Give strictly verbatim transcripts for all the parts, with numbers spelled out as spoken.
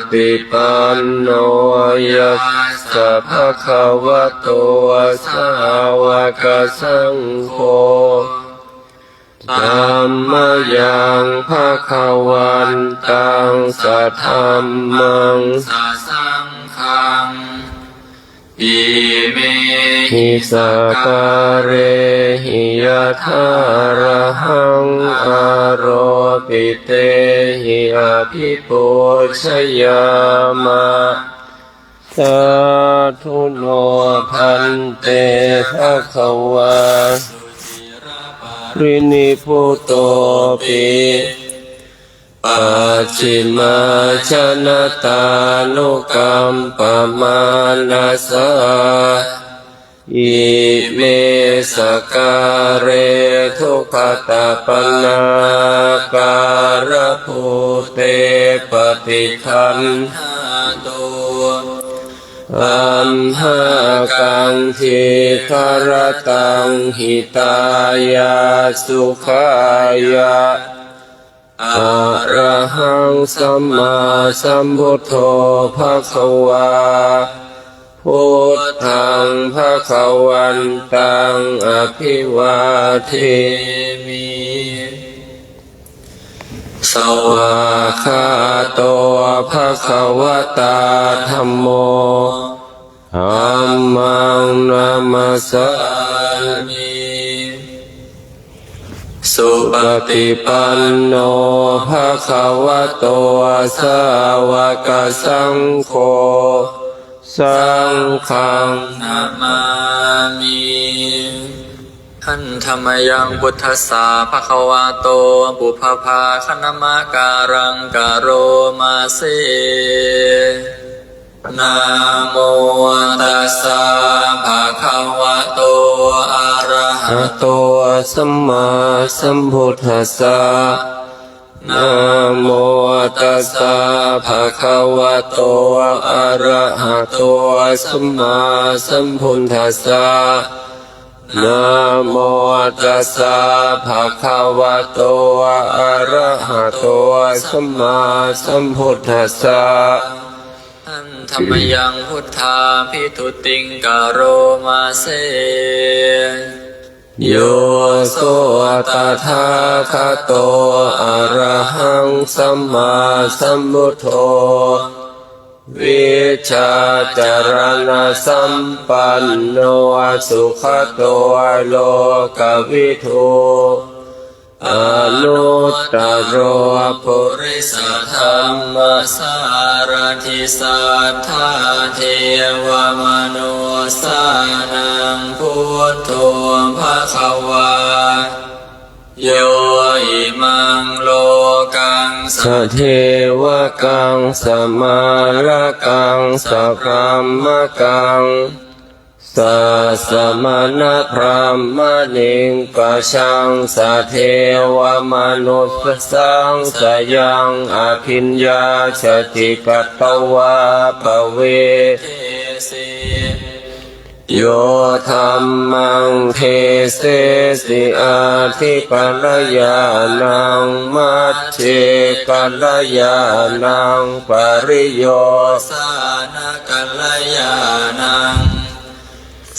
Supaṭipanno yassa bhagavato sāvakasaṅgho, tammayaṃ bhagavantaṃ sadhammaṃ sasaṅghaṃ, imehi sakkārehi yathārahaṃ āropitehi abhipūjayāma. Sādhu no bhante bhagavā suciraparinibbutopi, pacchimājanatānukampamānasā, ime sakkāre duggatapaṇṇākārabhūte paṭiggaṇhātu amhākaṃ dīgharattaṃ hitāya sukhāya. Arahaṃ sammāsambuddho bhagavā, buddhaṃ bhagavantaṃ abhivādemi. Svākkhāto bhagavatā dhammo, dhammaṃ namassāmi. Supaṭipanno bhagavato sāvakasaṅgho, saṅghaṃ namāmi. Handa mayaṃ buddhassa bhagavato pubbabhāganamakāraṃ karoma se. Namo tassa bhagavato arahato sammāsambuddhassa. Namo tassa bhagavato arahato sammāsambuddhassa. Namo tassa bhagavato arahato sammāsambuddhassa. Handa mayaṃ buddhābhituttiṃ karoma se. Yo so tathāgato arahaṃ sammāsambuddho, vijjācaraṇasampanno sugato lokavidū, anuttaro purisadammasārathi satthā devamanussānaṃ buddho bhagavā. Yo imaṃ lokaṃ sadevakaṃ samārakaṃ sabrahmakaṃ sassamaṇabrāhmaṇiṃ pajaṃ sadevamanussassaṃ sayaṃ abhiññācati katvā pavedesi. Yo dhammaṃ desesi ādikalyāṇaṃ majjhekalyāṇaṃ pariyosānakalyāṇaṃ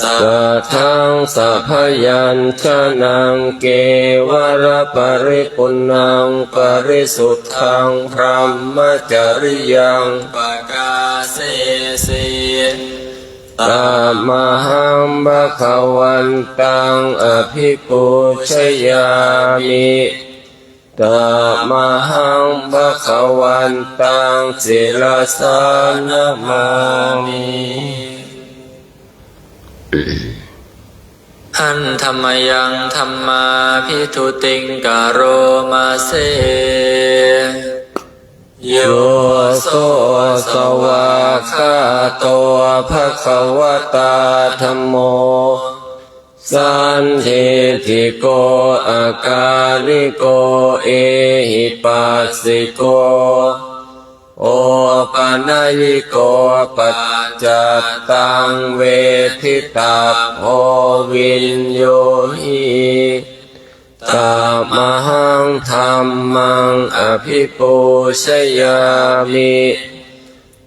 saddhaṃ sabyañjanaṃ kevalaparipuṇṇaṃ parisuddhaṃ brahmacariyaṃ pakāsesi. Tamahaṃ bhagavantaṃ abhipūjayāmi. Tamahaṃ bhagavantaṃ sirasā namāmi. Handa mayaṃ dhammābhituttiṃ karoma se. Yo so svākkhāto bhagavatā dhammo, sandiṭṭhiko akāliko ehipassiko opanayiko paccattaṃ veditabbo viññūhi, tamahaṃ dhammaṃ abhipūjayāmi.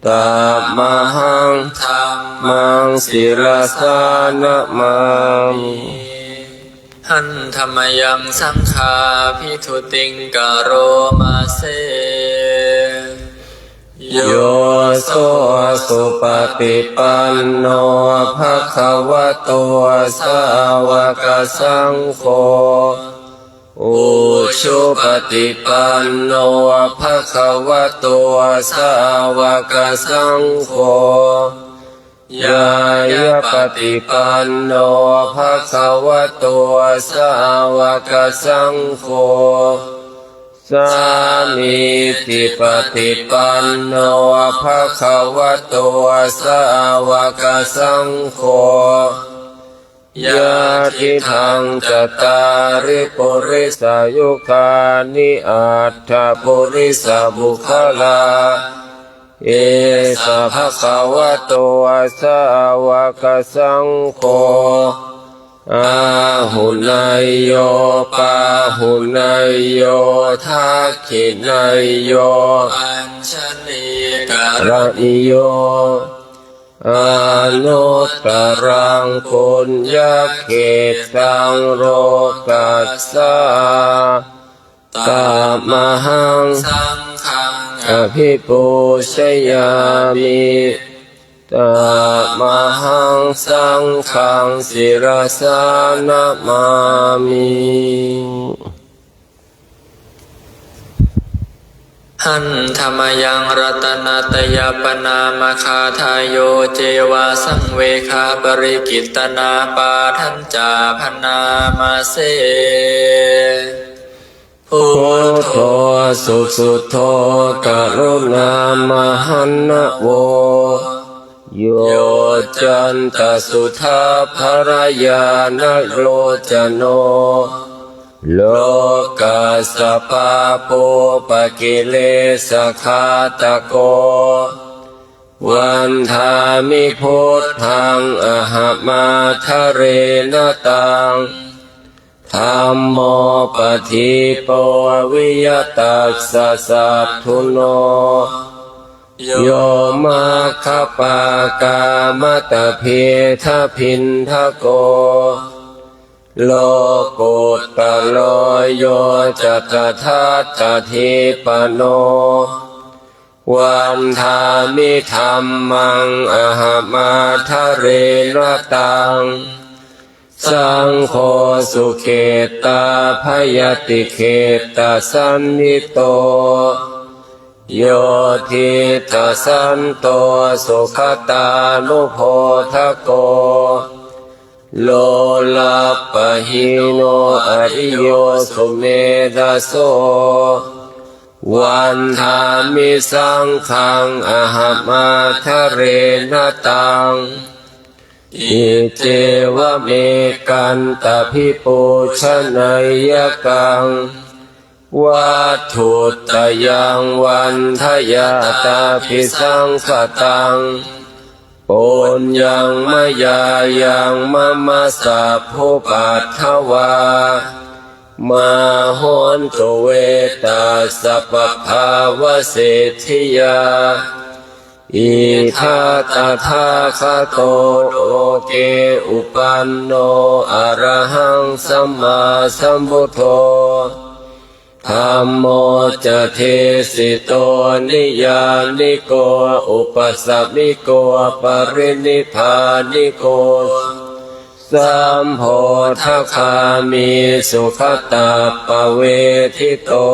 Tamahaṃ dhammaṃ sirasā namāmi. Handa mayaṃ saṅghābhigūtiṃ karoma se. Yo so supaṭipanno bhagavato sāvakasaṅgho, ujupaṭipanno bhagavato sāvakasaṅgho, ñāyapaṭipanno bhagavato sāvakasaṅgho, sāmīcipaṭipanno bhagavato sāvakasaṅgho, yadidaṃ cattāri purisayugāni aṭṭha purisapuggalā, esa bhagavato sāvakasaṅgho, āhuneyyo pāhuneyyo dakkhiṇeyyo añjalikaraṇīyo, anuttaraṃ puññakkhettaṃ lokassā. Tamahaṃ saṅghaṃ abhipūjayāmi. Tamahaṃ saṅghaṃ sirasā namāmi. Handa mayaṃ ratanattayappaṇāmagāthāyo ceva saṃveghaparikittana pāṭhañca bhaṇāma se. Buddho susuddho karuṇāmahaṇṇavo, yoccantasuddhābharañāṇalocano, lokassa pāpūpakilesaghātako, vandāmi buddhaṃ ahamatharena taṃ. Dhammo padīpo viyatassa saddhuno, yo maggapākāmatabhedabhiṇṇako, lokuttaro yo ca tadatthadīpano, vandāmi dhammaṃ ahamatharena taṃ. Saṅgho sukhettābhayatikhetasaṇṭhito, yo diṭṭhasanto sugatānubodhako, lokappahīno ariyo sumedhaso, vandāmi saṅghaṃ ahamatharena taṃ. Iccevamekantadhipūjanayaṃ vatthuttayaṃ vandayatābhisaṅkhataṃ, puññaṃ mayā yaṃ mama sabbupaddavā, mā hontu ve tassa pabhāvasiddhiyā. Idha tathāgato loke upanno arahaṃ sammāsambuddho, dhammo ca desito niyyāniko upasamiko parinibbāniko sambodhagāmī sugatappavedito.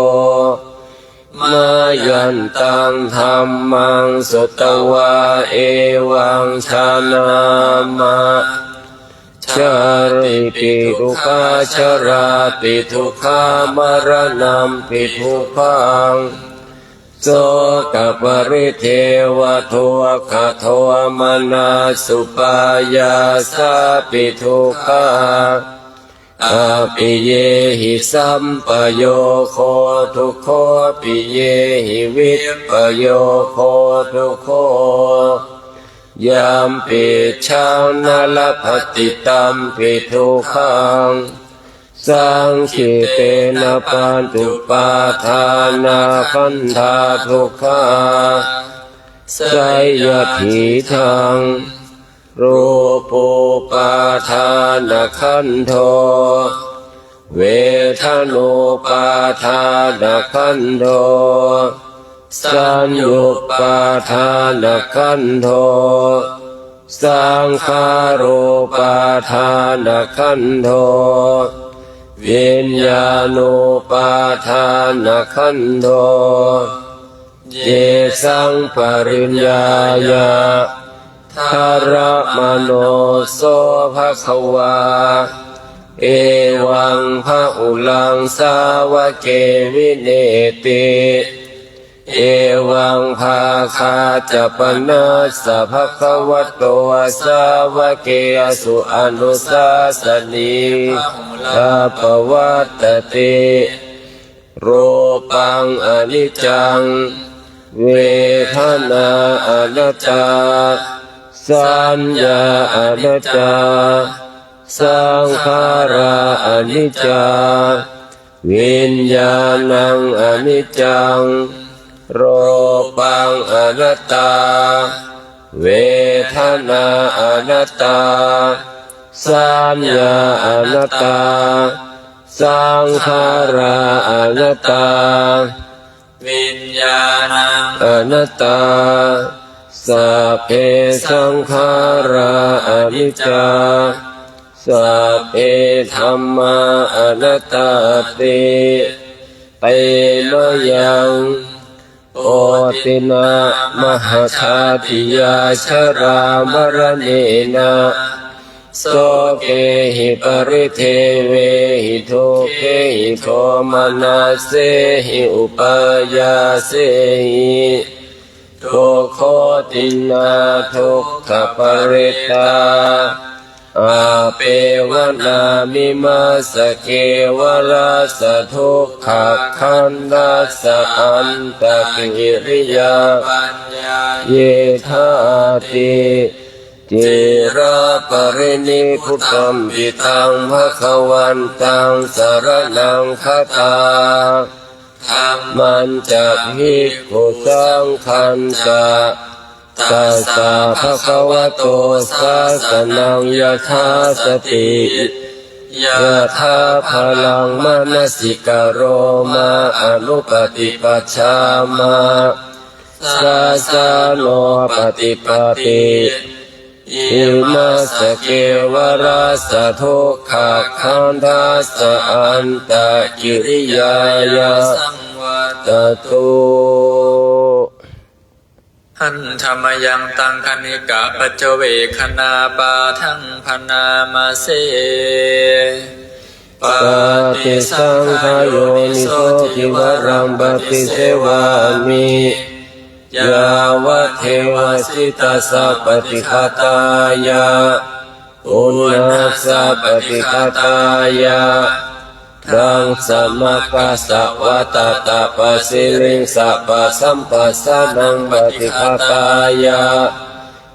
Mayantaṃ dhammaṃ sutvā evaṃ jhānāma: Jātipi dukkhā jarāpi dukkhā maraṇampi dukkhaṃ, sokaparidevadukkhadomanassupāyāsāpi dukkhā, appiyehi sampayogo dukkho, piyehi vippayogo dukkho, yampicchaṃ na labhati tampi dukkhaṃ, saṅkhittena pañcupādānakkhandhā dukkhā. seyyathīdaṃ: rūpūpādānakkhandho, vedanūpādānakkhandho, saññuppādānakkhandho, saṅkhārūpādānakkhandho, viññāṇūpādānakkhandho. Yesaṃ pariññāya dharamāno so bhagavā evaṃ bahulaṃ sāvake vineti. Evaṃ bhāgā ca panassa bhagavato sāvakesu anusāsanī bahulā pavattati. Rūpaṃ aniccaṃ, vedanā anattā, saññā anattā, saṅkhārā aniccā, viññāṇaṃ aniccaṃ. Rūpaṃ anattā, vedanā anattā, saññā anattā, saṅkhārā anattā, viññāṇaṃ anattā. Sabbe saṅkhārā aniccā, sabbe dhammā anattāti. Te mayaṃ phothina majjhattiyā jarāmaraṇena sokehi paridevehi dukkhehi domanassehi upāyāsehi dukkhotiṇṇā dukkhaparittā appevanāmimassa kevalassa dukkhakkhandhassa antakiriyā paññāyethāti. Ciraparinibbutampi taṃ bhagavantaṃ saraṇaṃ gatā:dhammañca bhikkhusaṅghañca. Tassā bhagavato sāsanaṃ yathāsati yathābalaṃ manasikaroma anupaṭipajjāma. Sāsano paṭipatti imassa kevalassa dukkhakkhandhassa antakiriyāya saṃvattatu. Handa mayaṃ taṃ khaṇikapaccavekkhaṇapāṭhaṃ bhaṇāma se. Paṭisaṅkhā yoniso cīvaraṃ paṭisevāmi yāvadeva cittassa paṭighātāya puṇhassa paṭighātāya daṅsamakassa vattaṭṭhapasiriṃsapasamphassānaṃ paṭighātāya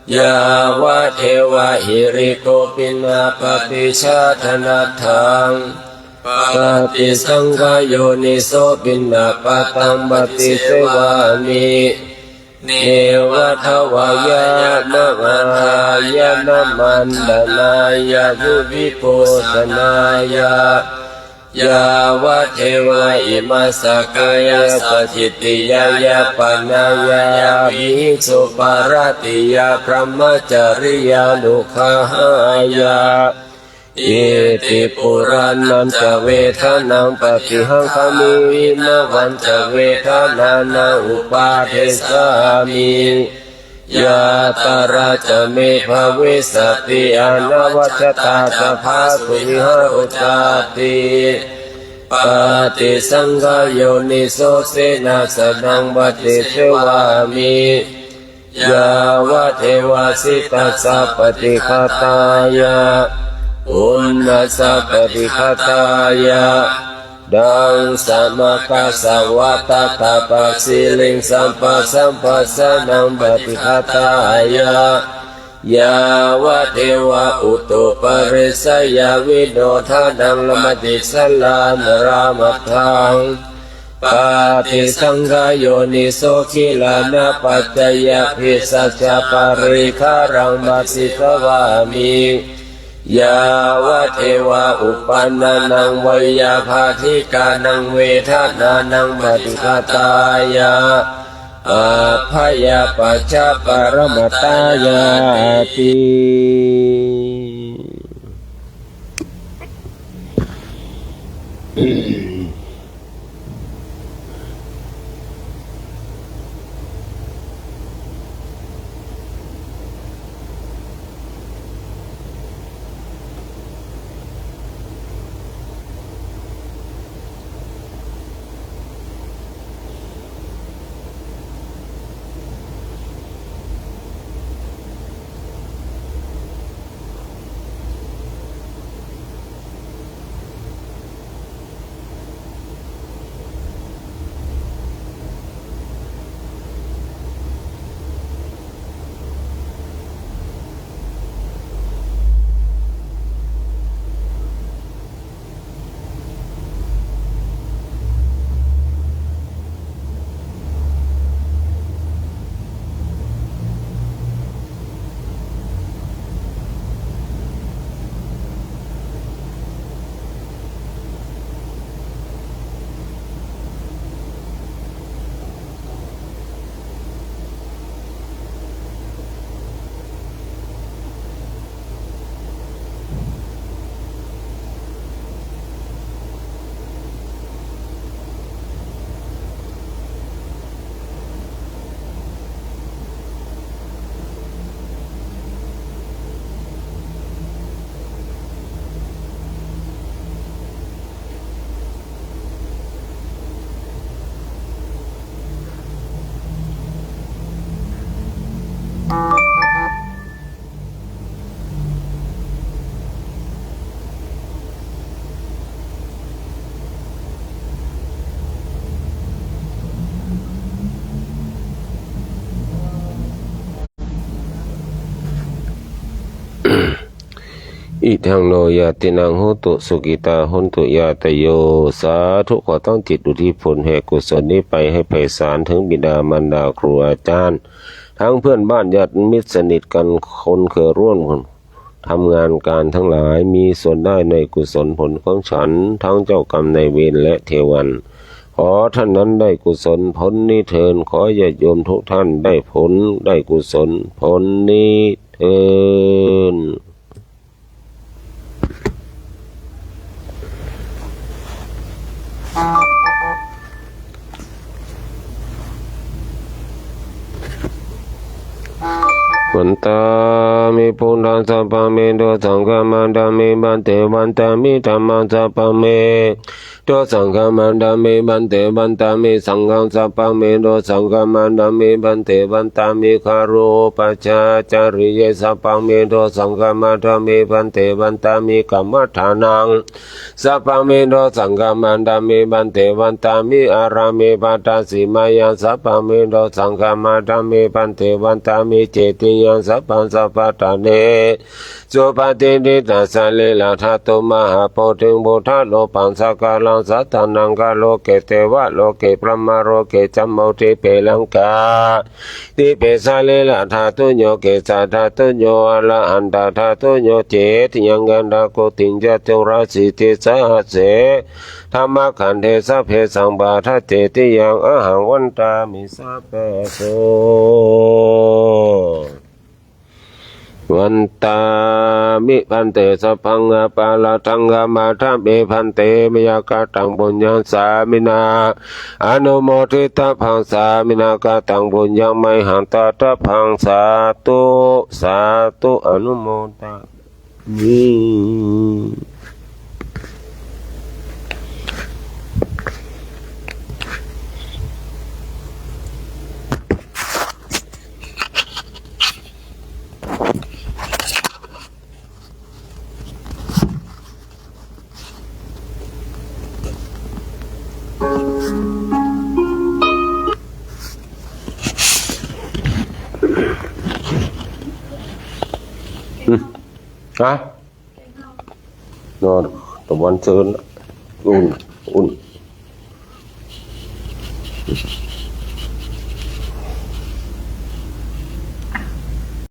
yāvadeva hirikopinapaṭicchādanatthaṃ. Paṭisaṅkhā yoniso piṇḍapātaṃ paṭisevāmi neva davāya na madāya na maṇḍanāya na vibhūsanāya yāvadeva imassa kāyassa ṭhitiyā yāpanāya vihiṃsuparatiyā brahmacariyānuggahāya iti purāṇañca vedanaṃ paṭihaṅkhāmi navañca vedanānaṃ uppādessāmi. Yātrā ca me bhavissati anavajjatā ca phāsuvihāro cāti. Paṭisaṅkhā yoniso senāsanaṃ paṭisevāmi yāvadeva cittassa paṭighātāya puṇhassa paṭighātāya daṅsamakassa vattaṭṭhapasiriṃsapasamphassānaṃ paṭighātāya yāvadeva utuparissayavinodanaṃ lamati salāmaramathaṃ. paṭisaṅkhā yoniso gilānapaccayabhesajjaparikkhāraṃ pasitvāmi. Yāvadeva uppannānaṃ veyyābādhikānaṃ vedanānaṃ paṭighātāya abyāpajjhaparamatāyāti. อิทัง โน ญาตินัง โหตุ สุขิตา โหนตุ ญาตาโย สาธุ ขอตั้งจิตอุทิศผลแห่งกุศลนี้ไปให้ไพศาลถึงบิดามารดาครูอาจารย์ ทั้งเพื่อนบ้านญาติมิตรสนิทกัน คนเคยร่วมทำงานการทั้งหลาย มีส่วนได้ในกุศลผลของฉัน ทั้งเจ้ากรรมนายเวรและเทวัน ขอท่านนั้นได้กุศลผลนี้เทอญ ขอญาติโยมทุกท่านได้ผล ได้กุศลผลนี้เทอญ Vandāmi buddhaṃ, sabbaṃ me dosaṃ khamatha me bhante. Vandāmi dhammaṃ, sabbaṃ me dosaṃ khamatha me bhante. Vandāmi saṅghaṃ, sabbaṃ me dosaṃ khamatha me bhante. Vandāmi garopajjhācariye, sabbaṃ me dosaṃ khamatha me bhante. Vandāmi kammaṭṭhānaṃ, sabbaṃ me dosaṃ khamatha me bhante. Vandāmi ārāme paṭhasimāyaṃ, sabbaṃ me dosaṃ khamatha me bhante. Vandāmi cetiyaṃ sabbaṃ sabbaṭṭhāne supatiṭṭhitadisālīladhātu mahābodhiṃ buddharūpaṃ sakalaṃ saddamaṅgaloke devaloke brahmaloke ca mundipelaṅkā dīpe salīladhātuyo kecadhātuyo arahantadhātuyo cetiyaṃ gandhakuṭiṃ caturāsītisahasсе dhammakkhandhe sabbesaṃ paṭicetiyaṃ ahaṃ vandāmi sabbaso. Vandāmi bhante sabbaṃ aparādhaṃ khamatha me bhante. Mayā kataṃ puññaṃ sāminā anumoditabbaṃ, sāminā kataṃ puññaṃ mayhaṃ dātabbaṃ. Sādhu sādhu anumodāmi. Hah? นอนตะวันเชิญ อุ่น อุ่น